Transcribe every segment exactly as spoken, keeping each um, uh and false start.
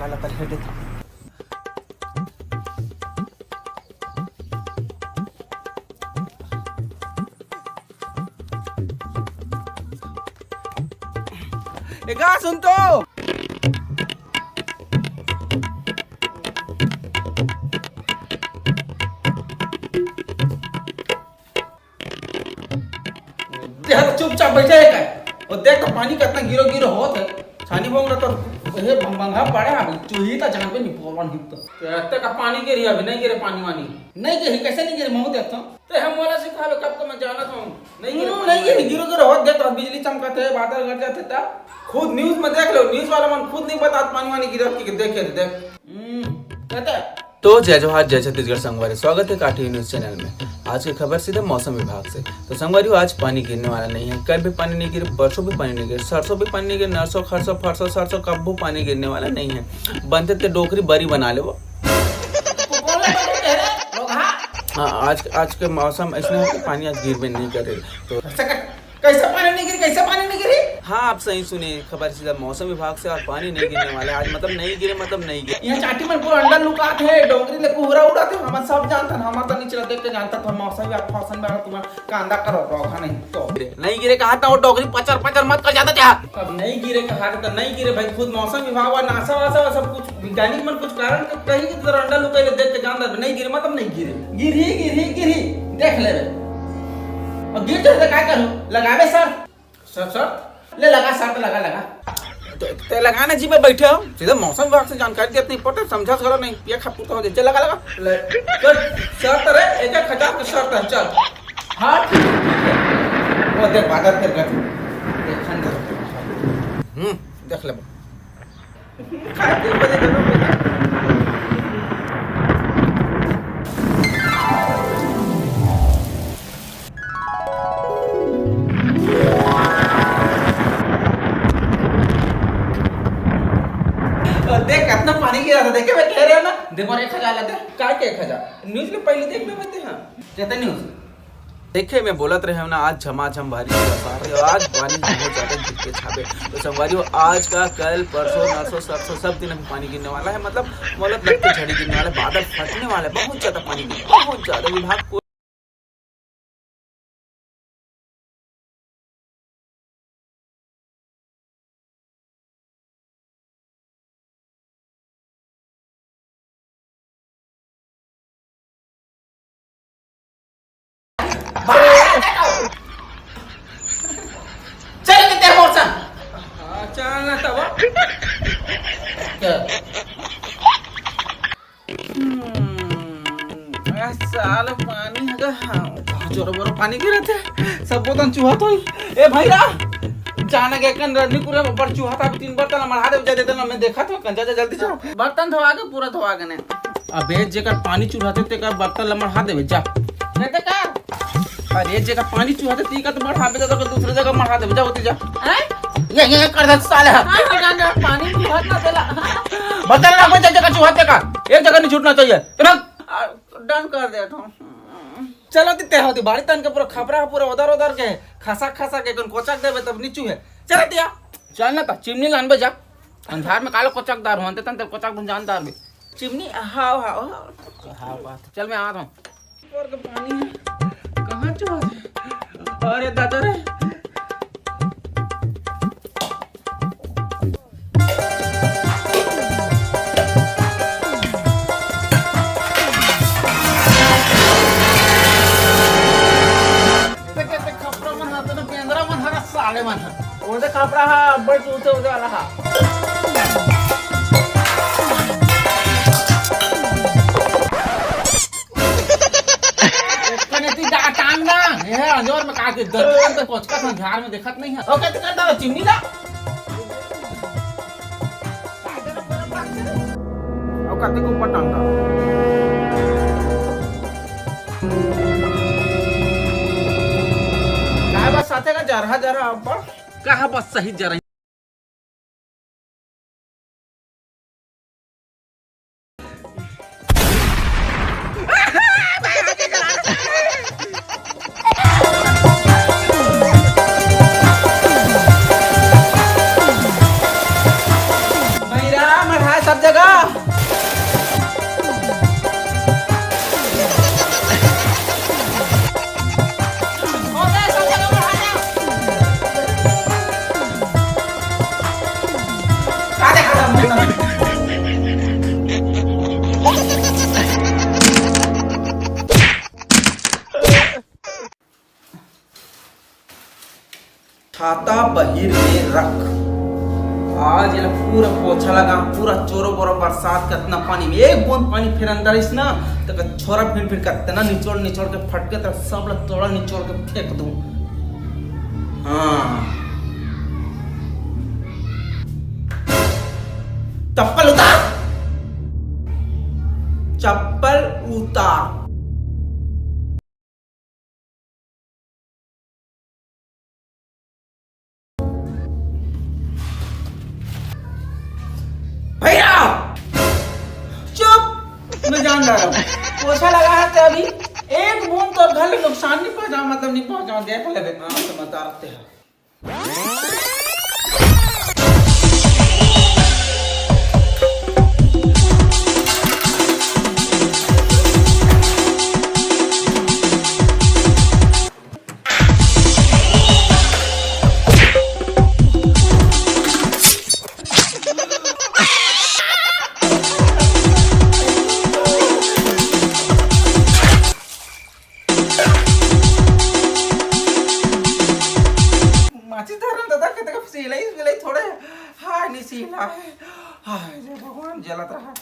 काला तर हेड था। ए गा सुन तो। देख, चुपचाप बैठे हे काय? अउ देख तो पानी कतना गिरो गिरो होत हे। छानी बोंग रहा तो हे भंगभंगा पड़े, अभी चूही ता जान पे नहीं पोलन हित तो। तो एते का पानी गिरी, अभी नहीं गिरे पानी वानी। नहीं गिरी, कैसे नहीं गिरी? महू देखता हूँ। ते हम वाला सिखा लो, कब को मैं जाना था। नहीं गिरे हम्म, पानी नहीं गिरी, वानी। गिरो गिरो होत देख तो बिजली चमकत हे, बादल गरजत हे ता। खुद न्यूज़ में देख लो, न्यूज़ वाला मन खुद नहीं बतात पानी वानी गिरत कि देखे थे, देख। हम्म, कहते तो जय जोहार, जय छत्तीसगढ़ संगवारी, स्वागत हे काठी न्यूज़ चैनल में। आज के खबर सीधे मौसम विभाग से। तो संगवारी, आज पानी गिरने वाला नहीं है, कल भी पानी नहीं गिरे, परसों भी पानी नहीं गिरे, सरसों भी पानी नहीं गिरे, नरसों, खरसों, फरसों, सरसों, कब्बो पानी गिरने वाला नहीं है। बनते ते डोकरी बरी बना ले वो। हाँ, आज, आज के मौसम ऐसा है कि पानी आज गिरबे नहीं करे। तो कैसे पानी नहीं गिरी? कैसे पानी नहीं गिरी? हाँ, आप सही सुने, खबर सीधा मौसम विभाग से। और पानी नहीं गिरने वाला है आज, मतलब नहीं गिरे, मतलब नहीं गिरे। यहाँ चाटी मन पूरा अंडा लुकात हे, डोंगरी ले कुहरा उड़ात हे, हमन सब जानथन, हमन तो नीचे देख के जानथन, तो मौसम विभाग फौसन में तुम्हारा कांदा करो रोगा नहीं तो। नहीं गिरे कहा था वो डोंगरी पचर पचर मत कर जाता क्या? अब नहीं गिरे कहा था, नहीं गिरे भाई, खुद मौसम विभाग और नासा वासा और सब कुछ वैज्ञानिक मन कुछ कारण के कही कि तेरा अंडा लुकाई ले देख के जानथन, नहीं गिरे मतलब नहीं गिरे, गिरही गिरही गिरही देख ले रे। और गिर जाए तो क्या करूँ, लगावे सर। Sir, sir. ले लगा, शर्त लगा, लगा। ते, ते लगा ना जी, मैं बैठे हो। सीधे मौसम विभाग से जानकारी देते नहीं पड़ते, समझा करो नहीं, ये खा पूरा हो जाए। चल, लगा, लगा। ले, चल, शर्त रे, एक एक हजार का शर्त है, चल। हाँ, ठीक है, ठीक है। वो देख, बादल फिर गए। देख, ठंड है। हम्म, देख ले। और देख, कितना पानी गिरा था, देखे, मैं कह रहे हो ना, दे मोर एक हजार ला दे। काय के एक हजार? न्यूज़ में पहले देख लेबे ते, हाँ। कहते न्यूज़। देखे, मैं बोलत रहे हूँ ना, आज झमाझम बारिश बरसात हे, आज पानी बहुत ज्यादा गिरते छापे। तो संगवारी हो, आज का, कल, परसों, नरसों, सरसों, सब दिन अभी पानी गिरने वाला है। मतलब, मतलब लगते झड़ी गिरने वाला है, बादल फटने वाला है, बहुत ज्यादा पानी गिरने, बहुत ज्यादा। विभाग को चल के तेरे मोर संग। हाँ, चल ना तब। चल। हम्म, ए साल पानी हगा, हाँ, जोर बोर पानी गिरत हे, सब बोतल चुहत होई। ए भैरा, जाना के कन रजनीपुर में बड़ चुहत हे, तीन बर्तन मढ़ा दे, जा दे देना, मैं देखा तो, जा, जा, जल्दी जा। बर्तन धोआ के पूरा धोआ के ने। अबे जेकर पानी चुहत हे, तेकर बर्तन ला मढ़ा देबे, जा। कहते का? अरे, जेकर पानी चुहत हे, तीका तो मढ़ा दे, तो दूसरे जगह मढ़ा देबे, जा, होती जा। हैं? ये, ये कर दे, साले। हाँ, हाँ, जान, जान, पानी चुहत ना तेला। बर्तन ला, कोई जगह चुहत हे का? एक जगह नहीं छूटना चाहिए। रख। आ, done कर दे तो। चलो, ती ते होती, बाड़ी तन के पूरा खपरा, पूरा उधर, उधर के, खसा, खसा के, कौन कोचक देबे, तब नीचू है। चल, तिया। चल ना, तो चिमनी लान बे जा। अंधार में कालो कोचकदार हो, अंते तन ते कोचक धुन जानदार भी। चिमनी, हाव, हाव, हाव। हाव, बात। चल, मैं आ रहा हूँ। ऊपर का पानी है। कहाँ चला गया? अरे दादा रे। देख, देख, खपरा मन हाथ में बेंदरा मन हरा साले मन हरा। ओदे खपरा हा, अब्बड़ चूते ओदे वाला हा। कने ती दा टांग ना, ये है अंजोर में का के दर्द तो कोचका था झाड़ में देखत नहीं है। ओके, तो कर दो, चिमनी दा। और कते को ऊपर टांग दा। काय बस साथे का जरहा, जरहा ऊपर। कहा बस सही जरहा। भैरा, मढ़ा सब जगह छाता बहिर में रख। आज एला पूरा पोछा लगा, पूरा चोरो बोरो बरसात, कतना पानी में एक बूंद पानी फिर अंदर आइस ना, त छोरा फिर फिर कतना निचोड़ निचोड़ के फटके, त सब ला तोड़ा निचोड़ के फेंक दूं। हाँ, चप्पल उतार, चप्पल उतार। भैया, चुप। मैं जान जा रहा हूँ, पोछा लगा है तो अभी एक बूंद तो घर में नुकसान नहीं पहुंचा, मतलब नहीं पहुंचा, देख ले। हाँ, तो बता रहे हैं। माचिस धरन दादा, कते का सिलाई विलाई थोड़े, हाय, नहीं सिला है। हाय रे भगवान, जलत रहा।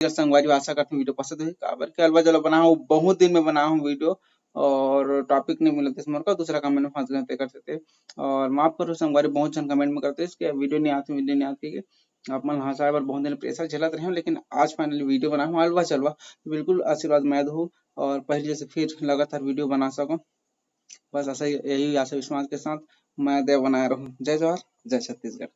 संगवारी, आशा करथंव वीडियो पसंद होही, काबर के अलवा जलवा बनाहूं, बहुत दिन में बनाहूं वीडियो और टॉपिक नहीं मिलत हे मोर का, दूसरा कमेंट में फंस गए तेकर सेती। और माफ करो संगवारी, बहुत झन कमेंट में करते कि वीडियो नहीं आती, वीडियो नहीं आती के। आप मन हंसाए बर बहुत दिन प्रेशर झेलत रहे हंव, लेकिन आज फाइनली वीडियो बनाहूं अलवा जलवा, तो बिल्कुल आशीर्वाद मैं दूहूं और पहले जैसे फिर लगातार वीडियो बना सकूं। बस ऐसा ही, यही आशा विश्वास के साथ मैं दया बनाए रहूं। जय जोहार, जय छत्तीसगढ़।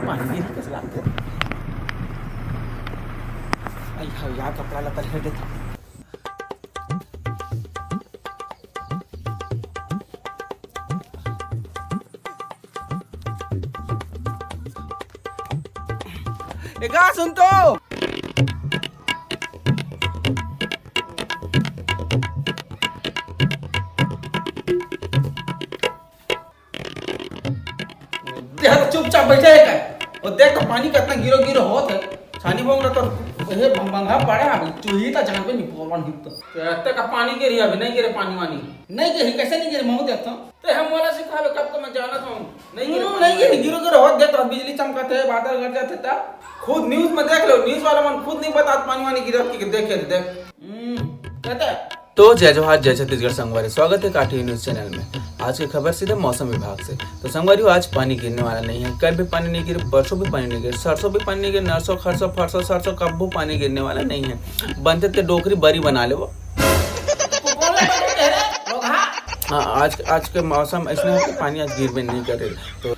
पानी गिरही कइसे लागथे? अई हव यार, कपड़ा लत्ता हेर देथंव। ए गा, सुन तो। देख, चुपचाप बैठे हे का? अउ देख तो पानी कतना गिरो गिरो होत हे। छानी बोंग रहा तो हे बंग-, बंगा पड़े हे, चूही त जान पे नहीं पोरवन हित तो। कहते का पानी गिरी, अभी नहीं गिरे पानी वानी। नहीं गिरी, कैसे नहीं गिरी? महू देखता हूँ। तो हम वाला सिखावे, कब को मैं जाना था, नहीं गिरे हम्म, पानी नहीं गिरी, वानी। गिरो गिरो होत देख तो बिजली चमकत हे, बादल गरजत हे ता। खुद न्यूज़ में देख लो, न्यूज़ वाला मन खुद नहीं बतात पानी वानी गिरत कि देखे थे, देख। हम्म, कहते तो जय जोहार, जय छत्तीसगढ़ संगवारी, स्वागत है काठी न्यूज़ चैनल में। आज की खबर सीधे मौसम विभाग से। तो संगवारी हो, आज पानी गिरने वाला नहीं है, कल भी पानी नहीं गिरे, परसों भी पानी नहीं गिरे, सरसों भी पानी नहीं गिरे, नरसों, खरसों, फरसों, सरसों, कब्बू पानी गिरने वाला नहीं है। बनते ते डोकरी बरी बना ले वो। हाँ, आज, आज के मौसम ऐसने हे कि पानी आज गिरबे नहीं करे। तो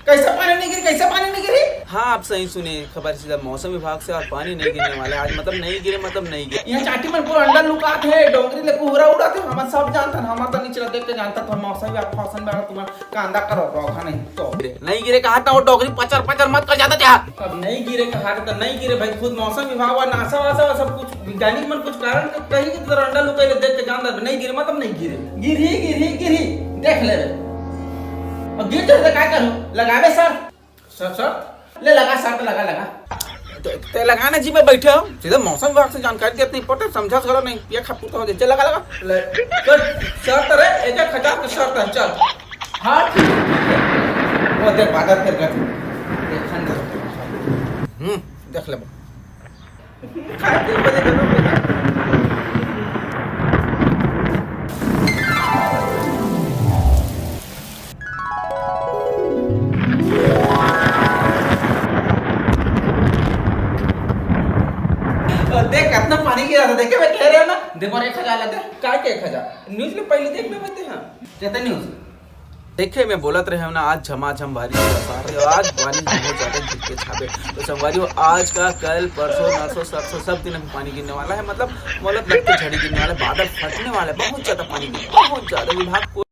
कैसे पानी नहीं गिरी, कैसे पानी नहीं गिरी? हाँ, आप सही सुने, खबर सीधा मौसम विभाग से। और पानी नहीं गिरने वाला है आज, मतलब नहीं गिरे, मतलब नहीं गिरे। यहाँ चाटी मन पूरा अंडा लुकात हे, डोंगरी ले कुहरा उड़ात हे, हमन सब जानथन, हमर तो नीचे देख के जानथन, तो मौसम विभाग फैशन में आ रहा, तुम्हारा कांदा करो, रोगा नहीं तो। नहीं गिरे कहा था वो डोंगरी पचर पचर मत कर जाता क्या? अब नहीं गिरे कहा था, नहीं गिरे भाई, खुद मौसम विभाग वाला नासा वासा सब कुछ वैज्ञानिक मन कुछ कारण के कही कि तोर अंडा लुकाई ले देख के जान दे, नहीं गिरे, मतलब नहीं गिरे। गिरही, गिरही, गिरही, देख ले रे। और गिर जाए तो का करूं? लगावे सर। Sir, sir? ले लगा सर, तो लगा, लगा। ते, ते लगा ना जी, मैं बैठे हूँ। सीधे मौसम विभाग से जानकारी देते नहीं पड़ते, समझा सको नहीं, ये खा पूरा हो जाए। चल लगा, लगा। ले, चल, शर्त रे, एक एक हजार के शर्त है, चल। हाँ, ठीक है, ठीक है। वो देख, बादल फिर गए। देख, ठंड है। हम्म, देख ले। ठीक है, देखे मैं कह रहे हो ना, दे मोर एक हजार ला दे। काय के एक हजार? News में पहले देख लेबे ते, हाँ। कहते news। देखे, मैं बोलत रहे हूँ ना, आज झमाझम बारिश हुआ सारे, आज पानी बहुत ज्यादा गिर के छापे। तो संगवारी हो, आज का, कल, परसों, नरसों, सरसों, सब दिन अभी पानी गिरने वाला है। मतलब, मतलब, लगते झड़ी गिरने वाला है, बादल फटने वाला है, बहुत ज्यादा पानी गिर, बहुत ज्यादा। विभाग को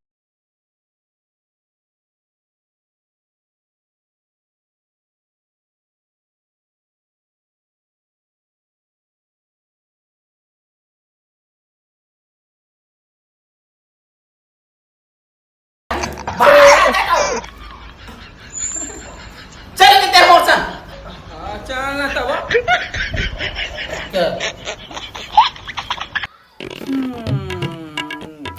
चल के तेरे मोर संग। हाँ, चल ना तब। क्या? हम्म,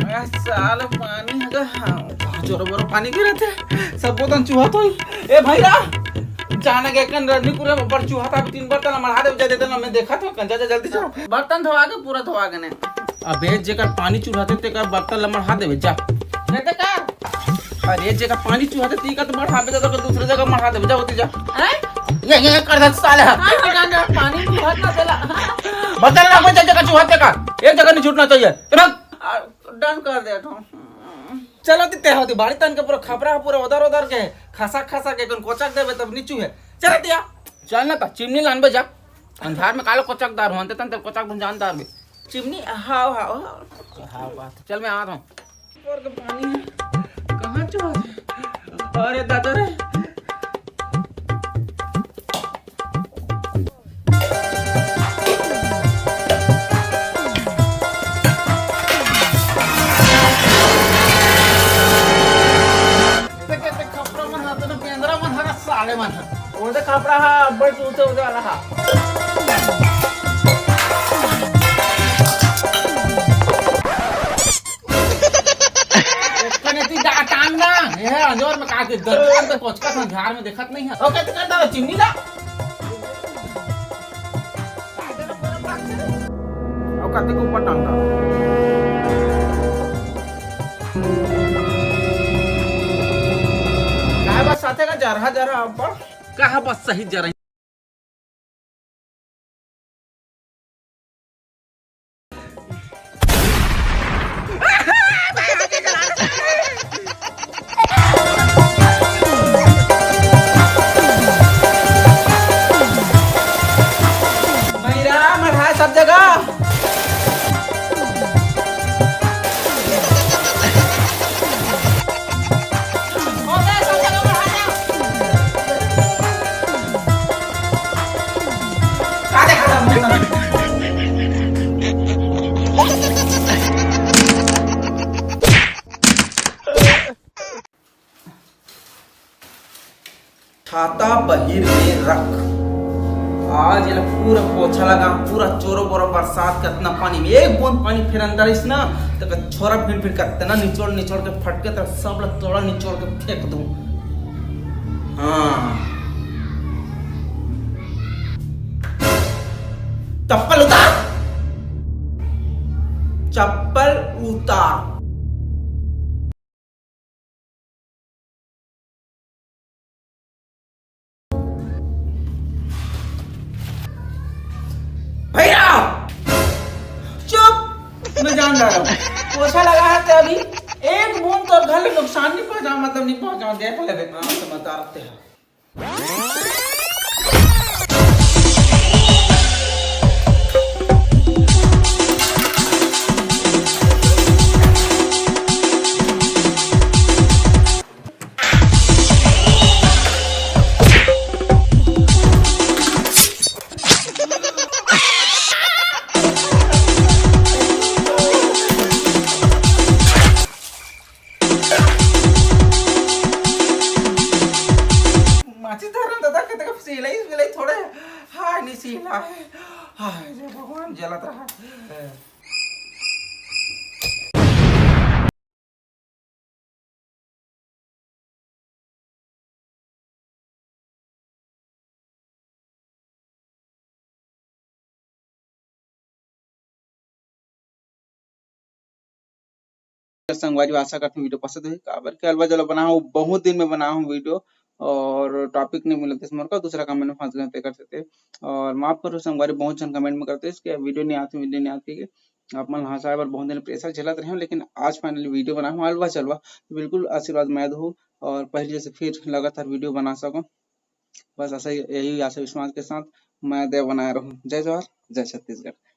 ए साल पानी हगा, हाँ, चोरो बोरो पानी गिरत हे, सब बोतल चूहा तो। ए भैया, जाना के कन रजनीपुर में बड़ चूहा था, तीन बर्तन ला मढ़ा दे, जा दे देना, मैं देखा था, जा, जा, जल्दी जा। बर्तन धोआ के पूरा धोआ गने। अबे जेकर पानी चूहाथे तेकर बर्तन ला मढ़ा देवे, जा। ये तो का? अरे जेकर पानी चूहाथे तेकर तो मढ़ा दे, तो दूसरे जगह मढ़ा देवे, जा, होती जा। हैं? ये, ये कर दे साले। हाँ, हाँ, जान, जान, पानी चूहा ना देला। बर्तन ला कोई जगह चूहाथे का, एक जगह नहीं छूटना चाहिए। ए, भाग। आ, done कर दे तो। चलो ती ते होती बाड़ी तन के पूरा खपरा, पूरा उधर उधर के खसा खसा के कौन कोचक देवे तब नीचू है। चल तिया। चल ना ता चिमनी लान बे जा। अंधार में कालो कोचक दार होते तन ते कोचक बुन जानदार बे। चिमनी, हाव, हाव, हाव। हाव बात। चल मैं आ रहा हूँ। और का पानी है? कहाँ चोर है? अरे दादा रे। ते, ते, ते खपरा मन हा, ते बेंदरा मन हा, साले मन हा। ओदे खपरा हा, अब्बड़ चूते ओदे वाला हा। कने ती जा टांग ना। ये है अंजोर में का के दर्द तो कोचका था झाड़ में देखत नहीं है। ओके, तो कर दो चिमनी ला। अउ कतेक ऊपर टंगा। काय बस साथे का जरहा जरहा अब्बड़? कहा बस सही जरही। भैरा मढ़ा सब जगह। छाता बहिर में रख। आज एला पूरा पोछा लगा, पूरा चोरो बोरो बरसात के अतना पानी में एक बूंद पानी फेर अंदर इस ना, तो का छोरा भिड़ भिड़ के अतना निचोड़ निचोड़ के फटके तो सब ला तोड़ा निचोड़ के फेंक दूं। हाँ, चप्पल उतार, चप्पल उतार। भैया! चुप! मैं जान जा रहा हूँ। पोछा लगा है तो अभी एक बूंद तो घर में नुकसान नहीं पहुंचा, मतलब नहीं पहुंचा, देख ले। हाँ, तो बता रखते हैं। माचिस धरन दादा, कतका सिलाई विलाई थोड़े, हाय, नहीं सिला है। हाय रे भगवान, जलत रहा। संगवारी, आशा करथंव video पसंद होही, काबर के अलवा जलवा बनाहूं, बहुत दिन में बनाहूं video, और topic नहीं मिलत हे मोर का, दूसरा comment में फंस गए तेकर सेती। और माफ करो संगवारी, बहुत झन comment में करते कि video नहीं आती, video नहीं आती के। आप मन हंसाए बर बहुत दिन pressure झेलत रहे हूँ, लेकिन आज finally video बनाए हूँ, अलवा चलवा। तो बिल्कुल आशीर्वाद मया दहू और पहले जैसे फिर लगातार video बना सकूँ। बस ऐसा ही, यही आशा विश्वास के साथ मया दया बनाए रहूँ। जय जोहार, जय छत्तीसगढ़।